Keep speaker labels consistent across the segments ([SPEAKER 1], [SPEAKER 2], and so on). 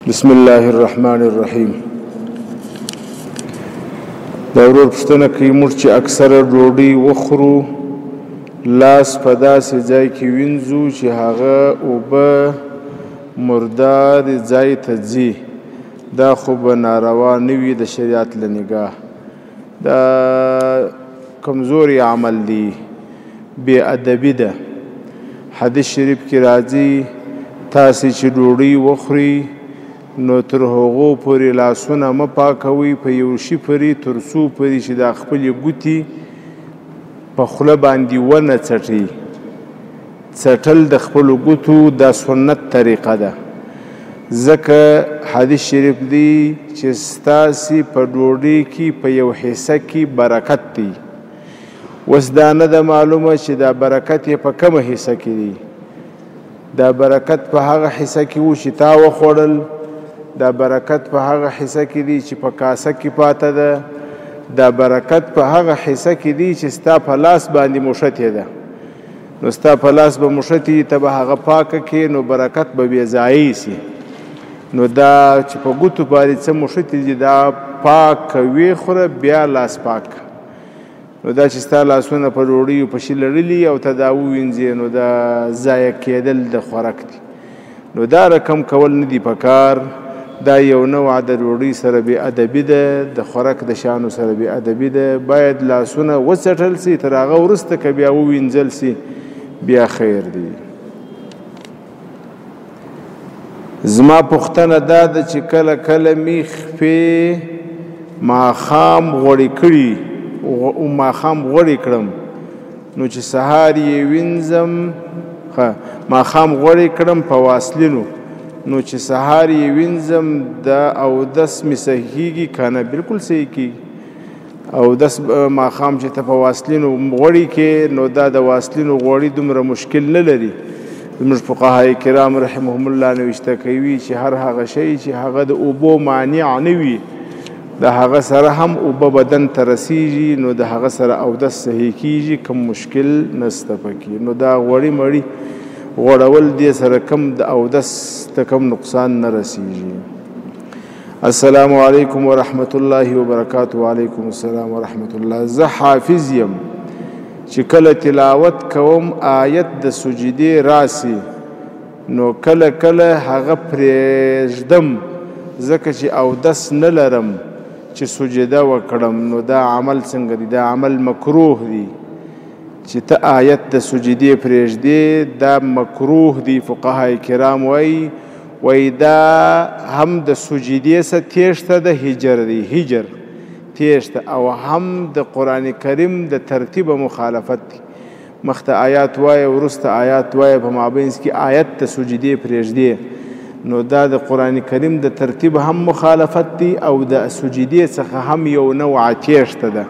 [SPEAKER 1] بسم الله الرحمن الرحیم. دا ورور پوښتنه کوي، موږ چې اکثره ډوډۍ وخورو لاس په داسې ځای کې وینځو چې هغه اوبه مردارې ځای ته ځي، دا خو به ناروا نه وي د شریعت له نګاه؟ دا کمزوري عمل دی، بې ادبي ده. حدیث شریف کې راځي تاسې چې ډوډۍ وخورئ نو تر هغو پورې لاسونه مه پاکوئ په یو شي پورې تر څو پورې چې دا خپلې ګوتې په خوله باندې ونه څټئ. څټل د خپلو ګوتو دا سنت طریقه ده، ځکه حدیث شریف دی چې ستاسې په ډوډۍ کې په یو حصه کې برکت دی. اوس دا نه ده معلومه چې دا برکت یې په کومه حصه کې دی. دا برکت په هغه حصه کې و چې تا وخوړل، دا برکت په هغه حصه کې دی چې په کاسه کې پاته ده، دا برکت په هغه حصه کې دی چې ستا په لاس باندې موښتې ده. نو ستا په لاس به موښتې، ته به هغه پاکه کړې، نو برکت به بې ځایه سي. نو دا چې په ګوتو باندې څه موښتې دي دا پاک وې خوره، بیا لاس پاک. نو دا چې ستا لاسونه په ډوډیو په شي لړلي او ته دا ووینځې، نو دا ضایع کېدل د خوراک دي. نو دا رقم کول نه دي پکار. دا یو نوع د ډوډۍ سره بې ادبي ده، د خوراک د شانو سره بې ادبي ده. باید لاسونه وڅټل سي، تر هغه وروسته که بیا ووینځل سي بیا خیر دی. زما پوښتنه دا ده چې کله کله مې خپې ماښام غوړې کړي، ماښام غوړې کړم، نو چې سهار یې وینځم، ماښام غوړې کړم په واسلینو، نو چې سهار یې وینځم دا اودس مې صحیح کېږي که نه؟ بالکل صحیح کېږي. اودس ماښام چې ته په واسلینو غوړي کې، نو دا د واسلینو غوړي دومره مشکل نه لري. زموږ فقهای کرام رحمهم الله نوشته کوي چې هر هغه شی چې هغه د اوبو مانع نه وي، د هغه سره هم اوبه بدن ته رسیږي، نو د هغه سره اودس صحیح کېږي، کم مشکل نسته پکې. نو دا غوړي مړي غوړول دې سره کم د اودس ته کم نقصان نه رسیږي. السلام علیکم ورحمت الله وبرکاته. وعلیکم السلام ورحمت الله. زه حافظ یم چې کله تلاوت کوم آیت د سجدې راسي، نو کله کله هغه پرېږدم، ځکه چې اودس نه لرم چې سجده وکړم. نو دا عمل څنګه دی؟ دا عمل مکروه دی. چې ته آیت د سجدې پرېږدې دا مکروه دی. فقهای کرام وایي دا هم د سجدې څخه تېښته ده، هجر دی، هجر تېښته، او هم د قرآن کریم د ترتیب مخالفت دی. مخته آیات وایه، وروسته آیات وایه، په مابینځ کې آیت د سجدې پرېږدې، نو دا د قرآن کریم د ترتیب هم مخالفت دی او د سجدې څخه هم یو نوع تېښته ده.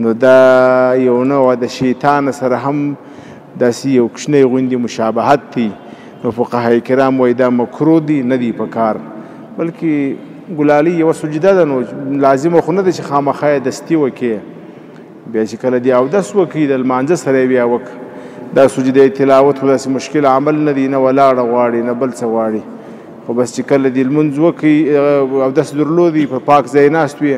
[SPEAKER 1] نو دا یو نوع د شیطان سره هم داسې یو کوچنی غوندې مشابهت دی. نو فقهای کرام وایي دا مکروه دی، نه دی پکار، بلکې ګلالي یوه سجده ده، نو لازمه خو نه ده چې خامخا یې دستي وکړې. بیا چې کله دې اودس وکړي د لمانځه سره یې بیا وکړه. دا سجده تلاوت خو داسې مشکل عمل نه دی، نه ولاړه غواړي نه بل څه غواړي، خو بس چې کله دې لمونځ وکړي اودس درلودي، په پاک ځای ناست وي،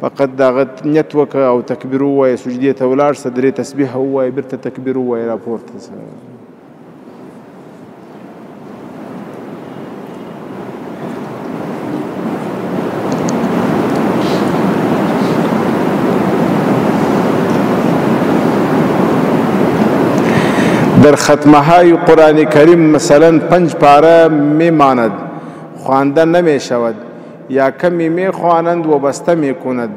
[SPEAKER 1] فقط دغه نیت وکړه او تکبیر ووایه، سجدې ته ولاړ سه، درې تسبیح ووایه، بیرته تکبیر ووایه، راپورته سه. در ختمهای قرآن کریم مثلا 5 پاره می ماند، خوانده نمی شود یا کمی می خوانند و بسته می کند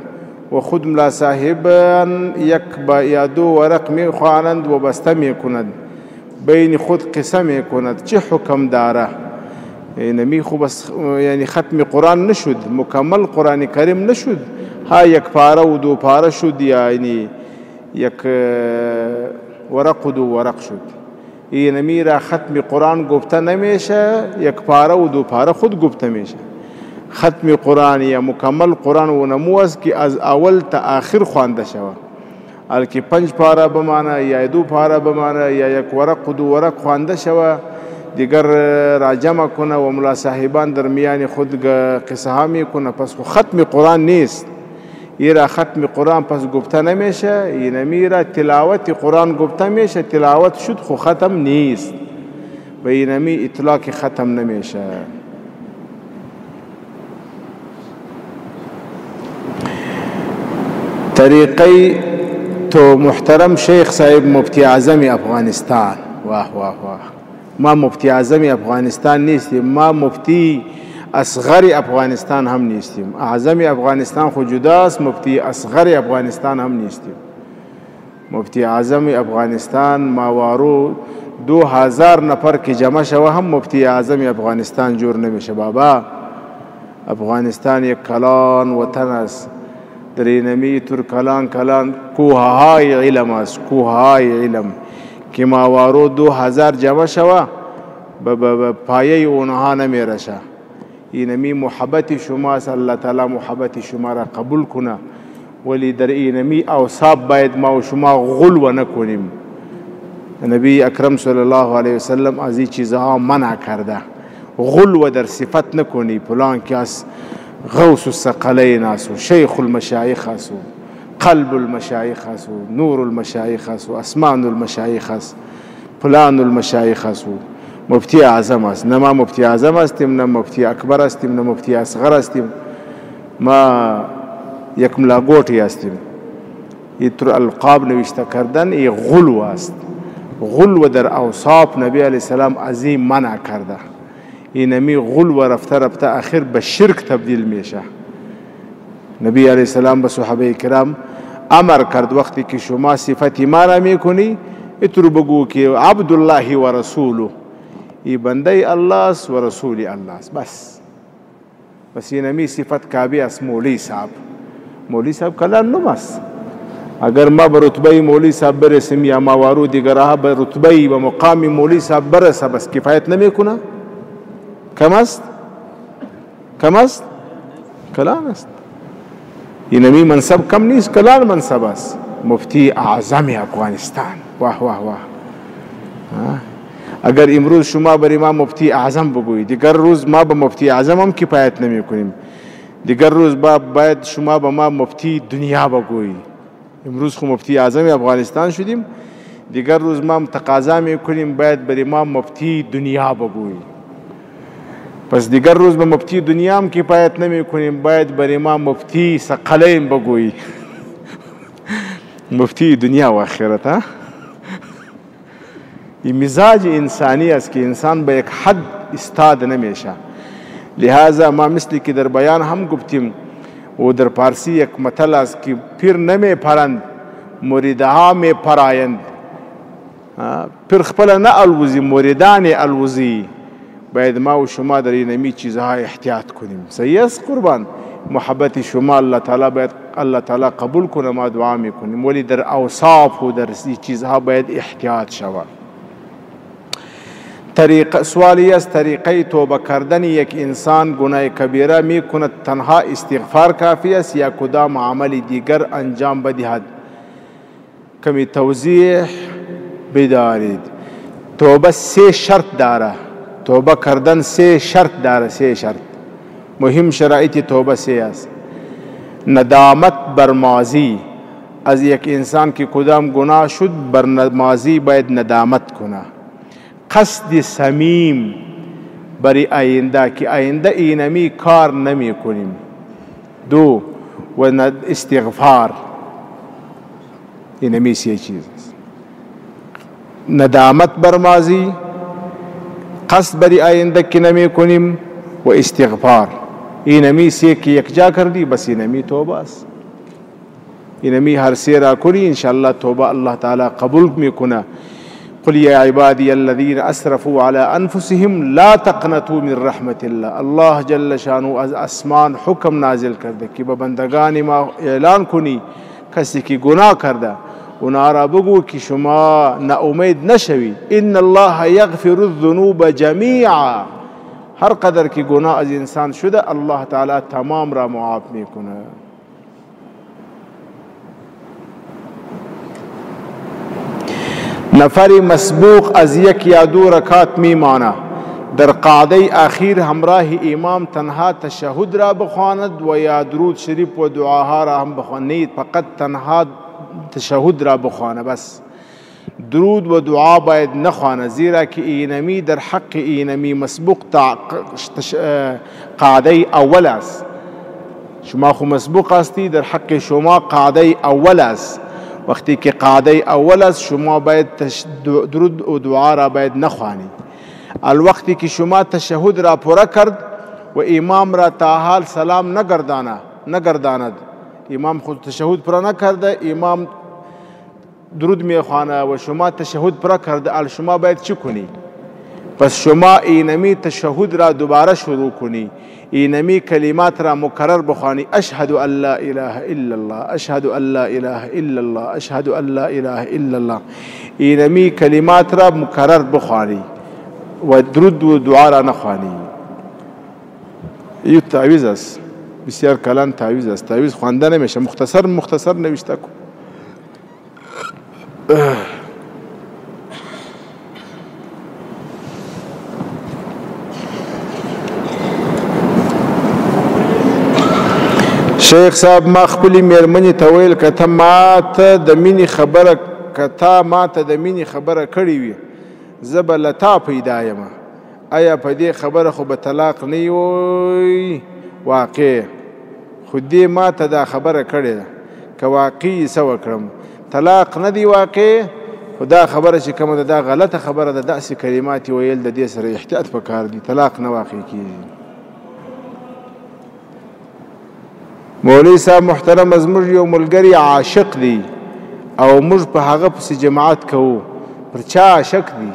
[SPEAKER 1] و خود ملا صاحبان یک با یا دو ورق می خوانند و بسته می کند، بین خود قصه می کند، چه حکم داره؟ یعنی خو بس یعنی ختم قرآن نشد، مکمل قرآن کریم نشد، ها یک پاره و دو پاره شد، یعنی یک ورق و دو ورق شد. اینمی را ختم قرآن گفته نمیشه، یک پاره و دو پاره خود گفته میشه. ختم قرآن یا مکمل قرآن و نمو است که از اول تا آخر خوانده شود. الکه 5 پاره بمانه یا 2 پاره بمانه یا یک ورق و دو ورق خوانده شود، دیگر را جمع کنه و ملا صاحبان در میان خود قصه ها میکنه، پس خو ختم قرآن نیست. ایرا ختم قرآن پس گفته نمیشه، اینمی را تلاوت قرآن گفته میشه، تلاوت شد خو ختم نیست و اینمی اطلاق ختم نمیشه. طریقه تو محترم شیخ صاحب مفتی اعظم افغانستان، واه واه واه، ما مفتی اعظم افغانستان نیستیم، ما مفتی اصغر افغانستان هم نیستیم. اعظم افغانستان خو جداست، مفتی اصغر افغانستان هم نیستیم. مفتی اعظم افغانستان ماوارو 2000 نفر که جمع شوه هم مفتی اعظم افغانستان جور نمیشه. بابا افغانستان یک کلان وطن است، در اینمی تر کلان کلان کوههای علم است، کوههای علم که ماوارو 2000 جمع شوه به پایه اونها نمیرسه. اینمی محبت شماست، الله تعالی محبت شما را قبول کنه، ولی در اینمی اوصاف باید ما و شما غلو نکنیم. نبی اکرم صلی الله علیه وسلم از این چیزها منع کرده، غلو در صفت نکنی، فلان که از غوث الثقلین است و شیخ المشایخ است و قلب المشایخ است و نور المشایخ است و اسمان المشایخ است، فلان المشایخ است و مفتی اعظم است. نه ما مفتی اعظم هستیم، نه مفتی اکبر هستیم، نه مفتی اصغر هستیم، ما یک ملاګوټی هستیم. اینطور القاب نوشته کردن ای غلو است. غلو در اوصاف نبی علیه السلام از این منع کرده. اینمی غلو رفته رفته آخر به شرک تبدیل میشه. نبی علیه السلام به صحابه کرام امر کرد وقتی که شما صفت ما را میکنی اترو بگو که عبدالله و رسوله، ای بنده الله است و رسول الله است. بس بس اینمی صفت کعبه است. مولوی صاحب، مولوی صاحب کلان نم است. اگر ما به رتبه مولوی صاحب برسیم یا ما وارو دیگرها به رتبه و مقام مولوی صاحب برسه، بس کفایت نمیکنه؟ کم است؟ کم است؟ کلان است. اینمی منصب کم نیست، کلان منصب است. مفتی اعظم افغانستان، واه واه واه. اگر امروز شما برای ما مفتی اعظم بگویید، دیگر روز ما به مفتی اعظم هم کفایت نمی کنیم، دیگر روز باید شما به ما مفتی دنیا بگویید. امروز خو مفتی اعظم افغانستان شدیم، دیگر روز ما تقاضا می کنیم باید برای ما مفتی دنیا بگویید. پس دیگر روز به مفتی دنیا هم کفایت نمی کنیم، باید برای ما مفتی ثقلین بگویی. مفتی دنیا و آخرت. ها، این مزاج انسانی است که انسان به یک حد استاد نمیشه. لہذا ما مثلی که در بیان هم گفتیم و در پارسی یک متل است که پیر نمی پرند مریدها می پرایند. پیر خپل نه الوزی، مریدان الوزی. باید ما و شما در اینمی چیزها احتیاط کنیم. صحیح است قربان؟ محبت شما الله تعالی باید الله تعالی قبول کنه، ما دعا میکنیم، ولی در اوصاف و در چیزها باید احتیاط شود. طریق سوالی است طریقه توبه کردن یک انسان گناه کبیره میکند تنها استغفار کافی است یا کدام عمل دیگر انجام بدهد؟ کمی توضیح بدارید. توبه سه شرط داره. توبه کردن سه شرط داره، سه شرط مهم شرایط توبه سه است. ندامت بر ماضی، از یک انسان که کدام گناه شد بر ماضی باید ندامت کنه. قصد صمیم برای آینده که آینده اینمی کار نمی کنیم. دو و استغفار، اینمی سه چیز است. ندامت بر ماضی، قصد برای آینده که نمی کنیم و استغفار. اینمی سه که یکجا کردی بس اینمی توبه است. اینمی هر سه را کنی انشاءالله توبه الله تعالی قبول میکنه. قل يا عبادي الذين اسرفوا على انفسهم لا تقنطوا من رحمة الله. الله جل شانه از اسمان حکم نازل کرده که به بندگان ما اعلان کنی کسی که گناه کرده اونا را بگو که شما ناامید نشوید. ان الله یغفر الذنوب جمیعا. هر قدر که گناه از انسان شده الله تعالی تمام را معاف میکنه. نفر مسبوق از یک یا دو رکعت میمانه، در قاعده اخیر همراه امام تنها تشهد را بخواند و یا درود شریف و دعاها را هم بخواند؟ فقط تنها تشهد را بخوانه بس، درود و دعا باید نخوانه، زیرا که اینمی در حق اینمی مسبوق قاعده اول است. شما خو مسبوق هستی، در حق شما قاعده اول است. وقتی که قاعده اول است شما باید درود و دعا را باید نخوانی. الوقتی که شما تشهد را پوره کرد و امام را تا حال سلام نگرداند، امام خود تشهد پوره نکرده، امام درود میخوانه و شما تشهد پوره کرده، ال شما باید چی کنی؟ پس شما اینمی تشهد را دوباره شروع کنی، اینمی کلمات را مکرر بخوانی: اشهد ان لا اله الا الله، اشهد ان لا اله الا الله، اشهد ان لا اله الا الله. اینمی کلمات را مکرر بخوانی و درود و دعا را نخوانی. یو تعویذ است، بسیار کلان تعویذ است، تعویذ خوانده نمیشه، مختصر مختصر نوشته کو. شیخ صاحب، ما خپلې میرمنې ته ویل که ته ماته د مینې خبره که تا ماته د مینې خبره کړې وي زه به له تا پیدا یم، آیا په دې خبره خو به طلاق نه وي واقع؟ خو دې ماته دا خبره کړې ده، که واقع یې څه وکړم؟ طلاق نه دی واقع، خو دا خبره چې کومه ده دا غلطه خبره ده، داسې کلمات یې ویل د دې سره احتیاط پکار دی، طلاق نه واقع کېږي. مولوي صاحب محترم، زموږ یو ملګری عاشق دی او موږ په هغه پسې جماعت کوو. پر چا عاشق دی؟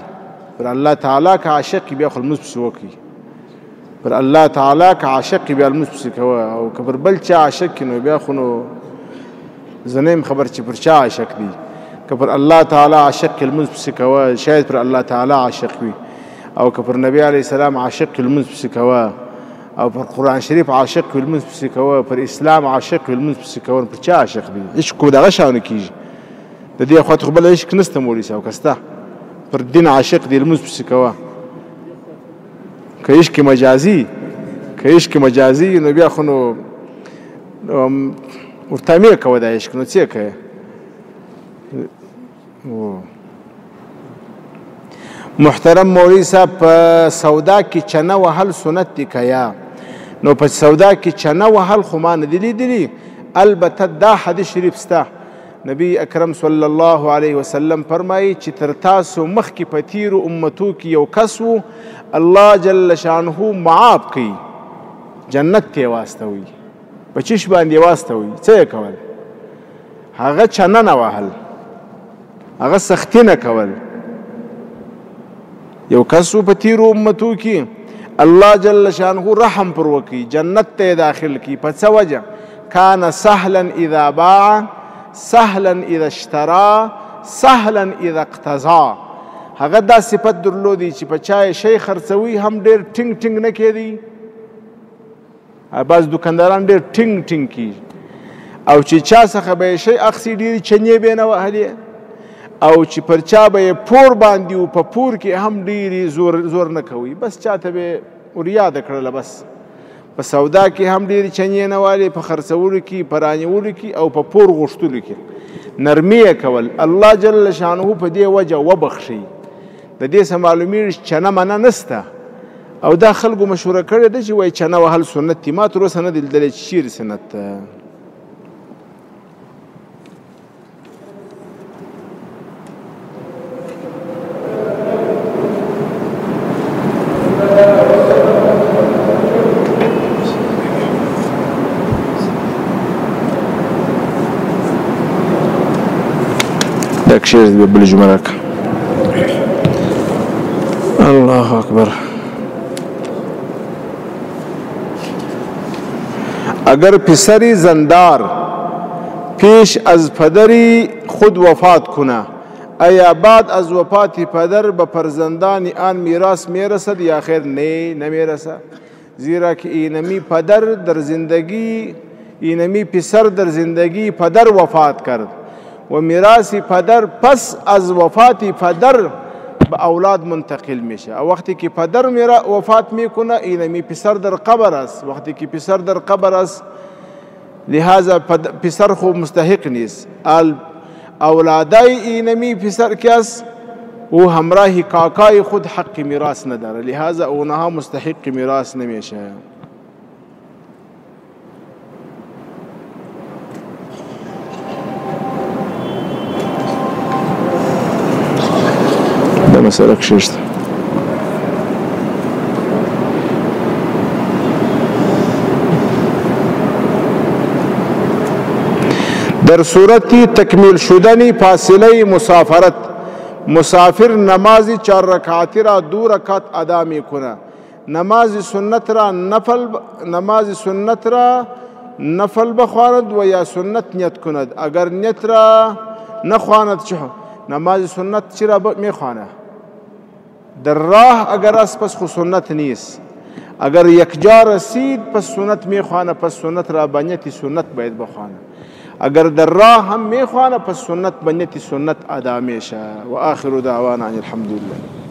[SPEAKER 1] پر الله تعالی که عاشق بیا خو لمونځ پسې وکړي، پر الله تعالی که عاشق بیا لمونځ پسې کوه، او که پر بل چا عاشق نو بیا خو نو زه نه یم خبر چې پر چا عاشق دی. که پر الله تعالی عاشق لمونځ پسې کوه، شاید پر الله تعالی عاشق وي، او که پر نبی علیه السلام عاشق لمونځ پسې کوه، او پر قرآن شریف عاشق وي لمونځ پسې کوه، پر اسلام عاشق وي لمونځ پسې کوه، پر چا عاشق دی؟ عشق خو دغه شانو کېږي. د دې خوا ته خو بل عشق نشته مولوي صاحب، که سته پر دین عاشق دی لمونځ پسې کوه. که عشق مجازي، که عشق مجازي نو بیا خو نو ورته مې کوه دا عشق، نو څه کوې؟ محترم مولوي صاحب، په سودا کې چنه وهل سنت دی که یا؟ نو په سودا کې چنه وهل خو ما نه دي لیدلي، البته دا حدیث شریف سته، نبی اکرم صلی الله علیه وسلم فرمایي چې تر تاسو مخکې په تیرو امتو کې یو کس و، الله جل شانه معاف کوي، جنت ته یې واستوي. په چیش باندې یې واستوي؟ څه یې کول؟ هغه چنه نه وهل، هغه سختي نه کول. یو کس و په تیرو امتو کې، الله جل شانه رحم پر وکړي، جنت ته یې داخل کړي. په څه وجه؟ کان سهلا اذا باع، سهلا اذا اشترا، سهلا اذا اقتضا. هغه دا صفت درلودی چې په چا یې شی خرڅوي هم ډېر ټینګ ټینګ نه کېدی. بعض دکانداران ډېر ټینګ ټینګ کېږي، او چې چا څخه به یې شی اخیستي ډېرې چنې به یې نه وهلې، او چې پر چا به یې پور باندې و په پور کې هم ډېرې زور نه کوي، بس چاته به یې وریاده کړله. بس په سودا کې هم ډېرې چنې نه والې، په خرڅولو کې، په رانیولو کې، او په پور غوښتلو کې نرمي یې کول. الله جل شانه په دې وجه وبخښي. د دې څه معلومیږي چې چنه منه نسته، او دا خلکو مشوره کړې ده چې وایي چنه وهل سنت دي. ما تر اوسه نه دی لیدلی چې چیرې سنت ده. دا کښېږدي بل جمعه راکړه. الله اکبر. اگر پسری زندار پیش از پدری خود وفات کنه، ایا بعد از وفات پدر به فرزندان آن میراث میرسد یا خیر؟ نه، نمیرسد، زیرا که اینمی پدر در زندگی، اینمی پسر در زندگی پدر وفات کرد و میراث پدر پس از وفات پدر به اولاد منتقل میشه. وقتی که پدر وفات میکنه، اینمی پسر در قبر است. وقتی که پسر در قبر است، لهذا پسر خو مستحق نیست. اولادای اینمی پسر که است، او همراه کاکای خود حق میراث نداره، لهذا اونها مستحق میراث نمیشه. دا مسئله کښېږده. در صورت تکمیل شدن فاصله مسافرت، مسافر نماز 4 رکعتی را 2 رکعت ادا میکنه، نماز سنت را نفل بخواند و یا سنت نیت کند. اگر نیت را نخواند، چه نماز سنت چرا میخوانه؟ در راه اگر است پس خو سنت نیست. اگر یک جا رسید پس سنت میخوانه، پس سنت را به نیت سنت باید بخوانه. اگر در راه هم میخوانه، پس سنت به نیت سنت ادا میشه. و آخر دعوانا ان الحمد لله.